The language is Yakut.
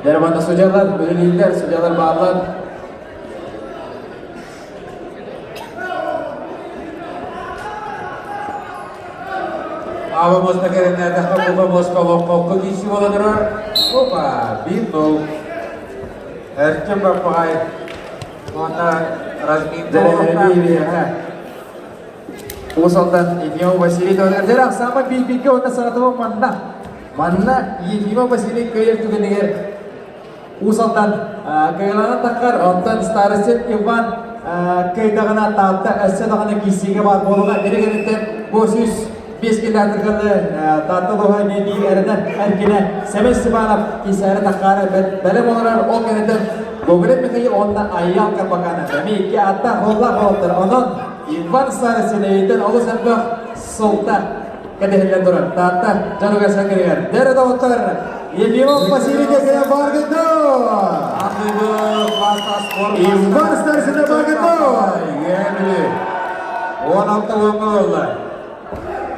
Дербанда судьялар, үлэлииллэр, судьялар бааллар. Аба муоста кэрэннээтэххэ бука муоста олоххокко киирсии буола турар. Опа, 1-0. Эрчим Баппаҕай уонна разминка Дьэрэ Уус Алдан Ефимов Василий Дьэрэ ахсаама биир-бииргэ уонна саҕатыба манна. Манна Ефимов Василий кыайар түгэнигэр Уус Алдан кыайыланан таххар, оттон Старостин Иван кыайдаҕына Таатта өссө даҕаны киирсиигэ баар буолуоҕа. Били кэнниттэн бу 105 километрганы Таатта улууһа эмиэ биир эрэнэр эркинэ Сэмэн Степанов киирсээри таххаары бэлэм олорор. Ол кэнниттэн Гоголев Михаил уонна Айял Карбаканов эмиэ икки ааттаах уоллаах уолаттар. Онон Иван Старостин эйиттэн олус элбэх сылта кэтэһиллэн турар. Таатта дьоругар сэргэригэр дэрэ доҕоттор Ефимов Василий Декея Баргыто! Иван Старостина Баргыто! Үөһээ 16 уоҥҥа буолла.